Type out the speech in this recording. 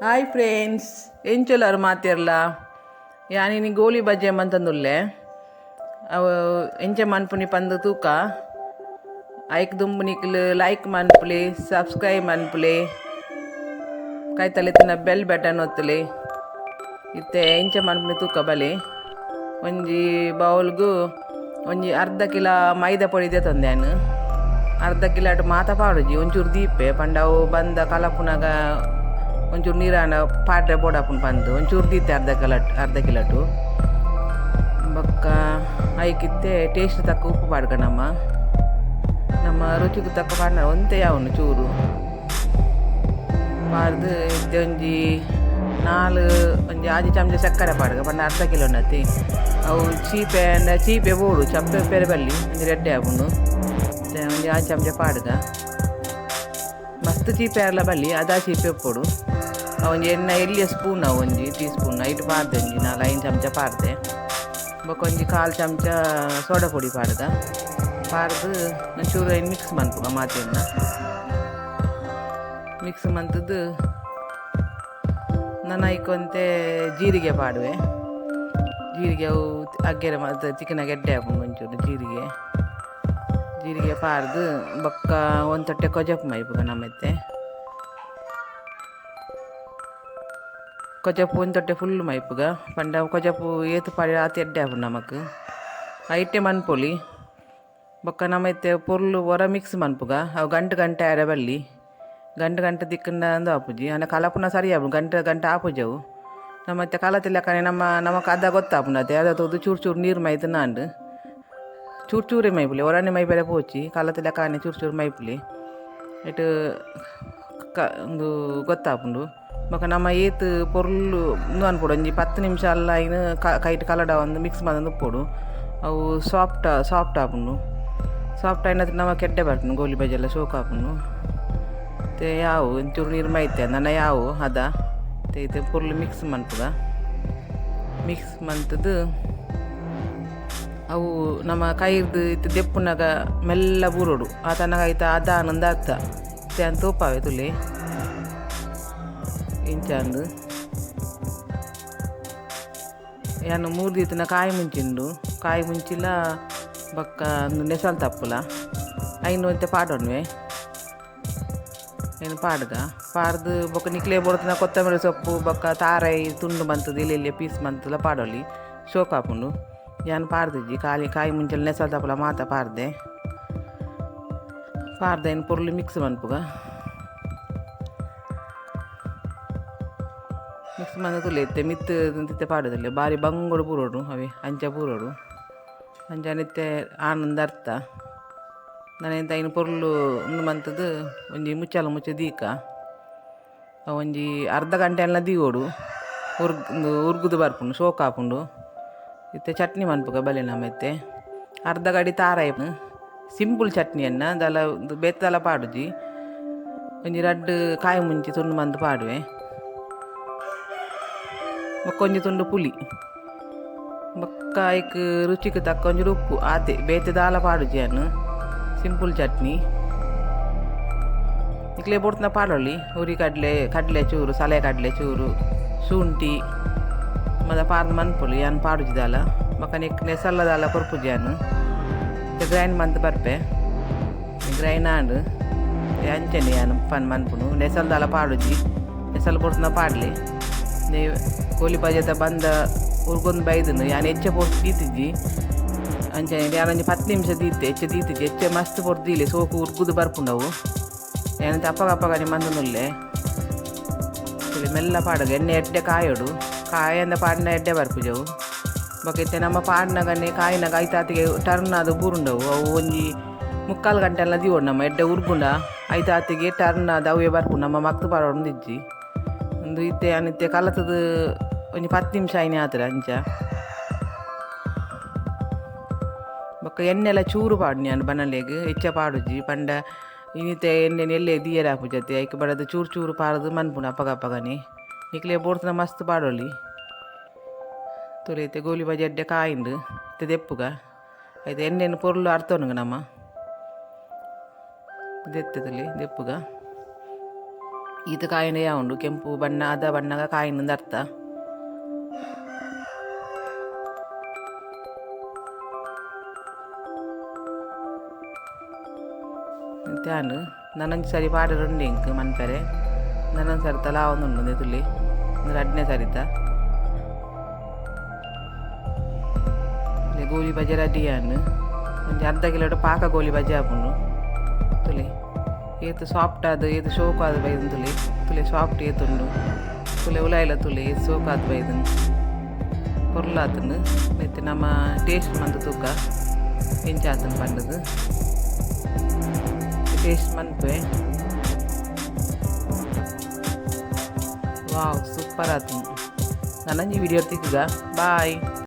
Hi friends, ಎಂಚೊಲಾರು ಮಾತೆರ್ಲ ಯಾನಿನಿ ಗೋಲಿ ಬಜ್ಜೆ ಮಂತಂದುಲ್ಲೆ. ಅವು ಎಂಚ ಮನ್ಪುನಿ ಪಂದು ತೂಕ. ಐಕ್ ದುಂಬು ನಿಕ್ಲು ಲೈಕ್ ಮನ್ಪುಲೆ, ಸಬ್ಸ್ಕ್ರೈಬ್ ಮನ್ಪುಲೆ, ಕೈತಲೆತ್ತಿನ ಬೆಲ್ ಬಟನ್ ಒತ್ತುಲೆ. ಇತ್ತೆ ಎಂಚ ಮನ್ಪುನಿ ತೂಕ ಬಲೆ. ಒಂಜಿ ಬೌಲ್ಗು ಒಂಜಿ ಅರ್ಧ ಕಿಲೋ ಮೈದಾ ಪೊಡಿ ದೆತೊಂದೆ. ಅರ್ಧ ಕಿಲೋಟ್ ಮಾತ ಪಾಡುಜಿ, ಒಂಚೂರು ದೀಪೆ. ಪಂಡ ಅವು ಬಂದ ಕಲಪುನಗ ಒಂಚೂರು ನೀರಾನ ಪಾಡ್ರೆ ಬೋಡಾಪುಂಡು ಪಂದು ಒಂಚೂರು ದೀತೆ ಅರ್ಧ ಕಿಲೋಟ್ ಅರ್ಧ ಕಿಲೋಟು. ಬೊಕ್ಕ ಐಕಿತ್ತೆ ಟೇಸ್ಟ್ ತಕ್ಕ ಉಪ್ಪು ಪಾಡ್ಕ. ನಮ್ಮ ನಮ್ಮ ರುಚಿಗೆ ತಕ್ಕ ಪಾಡ್ನ ಒಂತೆ ಯಾವನು ಚೂರು ಪಾಡ್ದು ಇತ್ತೆ ಒಂಜಿ ನಾಲ್ ಒಂಜಿ ಆಜಿ ಚಮಚ ಸಕ್ಕರೆ ಪಾಡ್ಗ. ಪಂಡ ಅರ್ಧ ಕಿಲೋ ಉಂಡತಿ. ಅವು ಚೀಪೆ ಅಂಡ ಚೀಪೆ ಬೋಡು, ಚಪ್ಪೆ ಪೆರೆ ಬಲ್ಲಿ, ಒಂಜಿ ರೆಡ್ಡೆ ಆಪುಂಡು. ಇತ್ತೆ ಒಂಜಿ ಆಜಿ ಚಮಚ ಪಾಡ್ಗ. ಮಸ್ತ್ ಚೀಪೆ ಆರ್ಲ ಬಲ್ಲಿ, ಅದಾ ಚೀಪೆ ಉಪ್ಪೊಡು. ಅವು ಒಂಜಿ ಎಣ್ಣೆ ಎಲ್ಯ ಸ್ಪೂನ್, ಅವು ಒಂಜಿ ಟೀ ಸ್ಪೂನ್ ಐಟ್ ಪಾಡ್ದೆ. ಒಂಜಿ ನಾಲ್ ಐನ್ ಚಮಚ ಪಾಡ್ದೆ. ಬೊಕ್ಕ ಒಂಜಿ ಕಾಲು ಚಮಚ ಸೋಡಾ ಪೊಡಿ ಪಾಡ್ದ. ಪಾಡ್ದು ಒಂಚೂರು ಐನ್ ಮಿಕ್ಸ್ ಮನ್ಪುಗ. ಮಾತೆನ್ನ ಮಿಕ್ಸ್ ಮಂತುದು ನನ ಐಕ್ ಒಂತೆ ಜೀರಿಗೆ ಪಾಡುವೆ. ಜೀರಿಗೆ ಅವು ಅಗ್ಗೆರೆ ಮತ್ತು ಚಿಕನ ಗೆಡ್ಡೆ ಆಪುಂಡು. ಒಂಚೂರು ಜೀರಿಗೆ ಜೀರಿಗೆ ಪಾಡ್ದು ಬೊಕ್ಕ ಒಂದು ತಟ್ಟೆ ಕೊಜಪು ಮೈಪುಗ. ನಮ್ಮತ್ತೆ ಕೊಜಪು ಒಂದು ತೊಟ್ಟೆ ಫುಲ್ ಮೈಪುಗ. ಪಂಡ ಕೊಜಪು ಏತ್ ಪಾಡಿ ಆತ್ ಎಡ್ಡೆ ಆಪುಂಡು ನಮಕ್. ಐಟೆ ಮನ್ಪೊಲಿ. ಬೊಕ್ಕ ನಮ ಇತ್ತೆ ಪೊರ್ಲು ಒರ ಮಿಕ್ಸ್ ಮನ್ಪುಗ. ಅವು ಗಂಟು ಗಂಟೆ ಆಯರೆ ಬಲ್ಲಿ. ಗಂಟು ಗಂಟೆ ತಿಕ್ಕಂಡ ಅಂದು ಆಪುಜಿ. ಆಂಡ ಕಲಪುನ ಸರಿ ಆಪುಂಡು, ಗಂಟೆ ಗಂಟೆ ಆಪುಜಿ ಅವು. ನಮ್ಮ ಇತ್ತೆ ಕಲತಿಲೆಕ್ಕನೆ ನಮ್ಮ ನಮಕ್ ಅದ ಗೊತ್ತಾಪುಂಡು. ಅದೇ ಅದ ತೂದು ಚೂರು ಚೂರು ನೀರು ಮೈತ್ ನಾಂಡ್ ಚೂರು ಚೂರೇ ಮೈಪುಲೆ. ಒರನೆ ಮೈಪೆರೆ ಪೋಚಿ, ಕಲತಿಲೆಕ್ಕನೆ ಚೂರು ಚೂರು ಮೈಪುಲೆ. ಇಟ್ಟು ಕ ಉಂದು ಗೊತ್ತಾಪುಂಡು. ಬೊಕ್ಕ ನಮ್ಮ ಏತ್ ಪೊರ್ಲು ಉಂದು ಅನ್ಪೊಡು. ಒಂಜಿ 10 ನಿಮಿಷ ಅಲ್ಲ ಐನ್ ಕೈಟ್ ಕಲಡ ಒಂದು ಮಿಕ್ಸ್ ಮಂತೊಂದು ಉಪ್ಪೊಡು. ಅವು ಸಾಫ್ಟ್ ಸಾಫ್ಟ್ ಆಪುಂಡು. ಸಾಫ್ಟ್ ಆಯಿನ ನಮಕ್ ಎಡ್ಡೆ ಬರ್ಪುಂಡು. ಗೋಲಿ ಬಜ್ಜಿ ಎಲ್ಲ ಶೋಕ್ ಆಪುಂಡು. ಇತ್ತೆ ಯಾವು ಒಂಚೂರು ನೀರು ಮೈತೆ ನನ ಯಾವು ಅದ. ಇತ್ತೆ ಇತ್ತೆ ಪೊರ್ಲು ಮಿಕ್ಸ್ ಮನ್ಪುಗ. ಮಿಕ್ಸ್ ಮಂತುದು ಅವು ನಮ್ಮ ಕೈರ್ದು ಇತ್ತೆ ದೆಪ್ಪುನಗ ಮೆಲ್ಲ ಬೂರೊಡು. ಆತನಗ ಐತ ಅದ ಆನಂದ ಅರ್ಥ. ಇತ್ತೆ ಯಾನ್ ತೋಪಾವೆ ತುಲೆ ಇಂಚ ಅಂದು. ಯಾನ್ ಮೂರು ದೀತಿನ ಕಾಯಿ ಮುಂಚಿಂಡು. ಕಾಯಿ ಮುಂಚಿಲ ಬೊಕ್ಕ ಅಂದು ನೆಸಲ್ ತಪ್ಪುಲ ಐನ್ ಒಂತೆ ಪಾಡೊನ್ವೆ. ಐನ್ ಪಾಡ್ಗ. ಪಾಡ್ದು ಬೊಕ್ಕ ನಿಕ್ಲೆ ಬೋಡ್ತಿನ ಕೊತ್ತಂಬರಿ ಸೊಪ್ಪು ಬೊಕ್ಕ ತಾರಾಯಿ ತುಂಡು ಮಂತುದು ಎಲ್ಯ ಎಲ್ಯ ಪೀಸ್ ಮಂತುಲ ಪಾಡೊಲಿ, ಶೋಕ್ ಆಪುಂಡು. ಯಾನ್ ಪಾಡ್ದಿಜ್ಜಿ. ಖಾಲಿ ಕಾಯಿ ಮುಂಚೆಲ ನೆಸಲ್ ತಪ್ಪುಲ ಮಾತ ಪಾಡ್ದೆ. ಪಾಡ್ದು ಐನ್ ಪೊರ್ಲು ಮಿಕ್ಸ್ ಮನ್ಪುಗ. ಮಿಕ್ಸ್ ಮಂತ್ ತುಲೆ ಇತ್ತೆ ಮಿತ್ತ್ ಇತ್ತೆ ಪಾಡುದಿಲ್ಲ. ಬಾರಿ ಬಂಗೋಡು ಪೂರೊಡು ಅವೆ, ಅಂಚ ಪೂರೊಡು. ಅಂಚನೆ ಇತ್ತೆ ಆನಂದ ಅರ್ಥ. ನನ ಐನ್ ಪೊರ್ಲು ಉಂದು ಮಂತುದು ಒಂಜಿ ಮುಚ್ಚಲ ಮುಚ್ಚ ದೀಕ. ಒಂಜಿ ಅರ್ಧ ಗಂಟೆ ಎಲ್ಲ ದೀವೊಡು. ಉರ್ಗ್ ಉಂದು ಉರ್ಗುದು ಬರ್ಪುಂಡು, ಶೋಕ್ ಆಪುಂಡು. ಇತ್ತೆ ಚಟ್ನಿ ಮನ್ಪುಗ ಬಲೆ. ನಮ ಇತ್ತೆ ಅರ್ಧ ಗಡಿ ತಾರಾಯಿ, ಸಿಂಪಲ್ ಚಟ್ನಿ ಅನ್ನ ದಾಲ ಬೇತೆ ದಾಲ ಪಾಡುಜಿ. ಒಂಜಿ ರಡ್ಡ್ ಕಾಯಿ ಮುಂಚಿ ತುಂಡು ಮಂತ್ ಪಾಡುವೆ. ಬೊಕ್ಕ ಒಂಜಿ ತುಂಡು ಪುಳಿ, ಬೊಕ್ಕ ಐಕ್ ರುಚಿಕ್ ತಕ್ಕ ಒಂಜಿ ಉಪ್ಪು, ಆತೆ. ಬೇತೆ ದಾಲ ಪಾಡುಜಿ ಯಾನ್. ಸಿಂಪಲ್ ಚಟ್ನಿ. ನಿಕ್ಲೆ ಬೋಡ್ತಿನ ಪಾಡೊಲಿ. ಉರಿ ಕಡಲೆ, ಕಡಲೆ ಚೂರು, ಸಲೆ ಕಡಲೆ ಚೂರು, ಶುಂಠಿ ಮಾತ ಪಾಡ್ದ್ ಮನ್ಪೊಲಿ. ಯಾನ್ ಪಾಡುಜಿ ದಾಲ. ಬೊಕ್ಕ ನೆಕ್ ನೆಸಲ್ಲ ದಾಲ ಕೊರ್ಪುಜಿ ಯಾನ್. ಗ್ರೈಂಡ್ ಮಂತ್ ಬರ್ಪೆ. ಗ್ರೈಂಡ್ ಆಂಡ್. ಅಂಚನೆ ಯಾನ್ ಪನ್ ಮನ್ಪುನು. ನೆಸಲ್ ದಾಲ ಪಾಡುಜಿ. ನೆಸಲ್ ಬೋಡ್ತಿನ ಪಾಡ್ಲೆ. ಗೋಲಿ ಬಜೆತ ಬಂದ ಉರ್ಗೊಂದು ಬೈದುಂಡು. ಯಾನ್ ಹೆಚ್ಚ ಪೊರ್ತು ದೀತಿಜ್ಜಿ. ಅಂಚನೆ ಯಾನ್ ಒಂಜಿ 10 ನಿಮಿಷ ದೀತೆ, ಹೆಚ್ಚ ದೀತಿಜ್ಜಿ. ಹೆಚ್ಚ ಮಸ್ತ್ ಪೊರ್ತು ದೀಲೆ ಸೋಕು ಉರ್ಗುದು ಬರ್ಪುಂಡವು. ಯಾನ್ ಅಪ್ಪಗ ಅಪ್ಪಗನೆ ಮಂತೊಂದುಲ್ಲೆ. ಮೆಲ್ಲ ಪಾಡುಗ. ಎಣ್ಣೆ ಎಡ್ಡೆ ಕಾಯೋಡು. ಕಾಯಂದ ಪಾಡಿನ ಎಡ್ಡೆ ಬರ್ಪುಜವು. ಬೊಕ್ಕ ಇತ್ತೆ ನಮ್ಮ ಪಾಡ್ನಗನೆ ಕಾಯಿನಾಗ ಐತಾತಿಗೆ ಟರ್ನ್ ಆದ್ ಬೂರುಂಡವು. ಅವು ಒಂಜಿ ಮುಕ್ಕಾಲು ಗಂಟೆ ಎಲ್ಲ ದೀವೊಡು. ನಮ್ಮ ಎಡ್ಡೆ ಉರ್ಗುಂಡ ಐತಾತಿಗೆ ಟರ್ನ್ ಆದ್ ಅವೇ ಬರ್ಪುಂಡು. ನಮ್ಮ ಮಗ್ತ್ ಪಾಡೊಂದಿಜ್ಜಿ. ಉಂದು ಇತ್ತೆ ಯಾನ್ ಇತ್ತೆ ಕಲತುದು ಒಂಜಿ 10 ನಿಮಿಷ ಆಯಿನಿ ಆತ್ರ ಅಂಚ. ಬೊಕ್ಕ ಎಣ್ಣೆಲ ಚೂರು ಪಾಡುನಿ ಯಾನ್ ಬನಲೆಗ್, ಹೆಚ್ಚ ಪಾಡುಜಿ. ಪಂಡ ಇನಿತೆ ಎಣ್ಣೆ ಎಲ್ಲೆ ದೀಯೆರೆ ಆಪುಜತೆ. ಐಕ್ ಬಡದ್ ಚೂರು ಚೂರು ಪಾಡ್ದು ಮನ್ಪುಂಡು ಅಪಗ ಅಪಗನೆ. ನಿಕ್ಲೆ ಬೋಡ್ತಿನ ಮಸ್ತ್ ಪಾಡೊಲಿ. ತೂಲೆ, ಇತ್ತೆ ಗೋಲಿ ಬಜಿ ಎಡ್ಡೆ ಕಾಯಿಂಡು. ಇತ್ತೆ ದೆಪ್ಪುಗ. ಐತೆ ಎಣ್ಣೆನ್ ಪೊರ್ಲು ಅರ್ತೊನುಗ ನಮ. ದೆತ್ತುದಲಿ ದೆಪ್ಪುಗ. ಈತ್ ಕಾಯಿನೆ ಉಂಡು ಕೆಂಪು ಬಣ್ಣ ಅದ ಬಣ್ಣಗ ಕಾಯಿನ ಅರ್ಥ. ತ್ಯಾನ್ ನನೊಂಜಿ ಸರಿ ಪಾಡರುಂಡು ಎಂಕ್ ಮನ್ಪೆರೆ ನನೊಂಜಿ ಸರಿ ತಲ ಆವೊಂದುಂಡು ತುಲಿ ರಡ್ಡನೇ ಸರಿತ ಗೋಲಿ ಬಜೆ ರೆಡಿ ಆಂಡ್. ಒಂಜಿ ಅರ್ಧ ಕಿಲೋಡು ಪಾಕ ಗೋಲಿ ಬಜೆ ಆಪುಂಡು. ತುಲೆ ಏತ್ ಸಾಫ್ಟ್ ಆದ್ ಏತ್ ಶೋಕ್ ಆದ್ ಬೈದುಂಡು. ತುಲೆ ತುಲೆ ಸಾಫ್ಟ್ ಏತುಂಡು. ತುಲೆ ಉಲಾಯಿಲ ತುಲೆ ಏತ್ ಸೋಕ್ ಆದ್ ಬೈದುಂಡು, ಪೊರ್ಲಾತುಂಡು. ಇತ್ತೆ ನಮ ಟೇಸ್ಟ್ ಮಂತ್ ತೂಕ ಎಂಚ ಆತುಂಡು ಪಂಡುದು ಟೇಸ್ಟ್ ಮನ್ಪುವೆ. ವಾವ್, ಸೂಪರ್ ಆತುಂಡು. ನನೊಂಜಿ ವಿಡಿಯೋ ತಿಕ್ಕುಗ. ಬಾಯ್.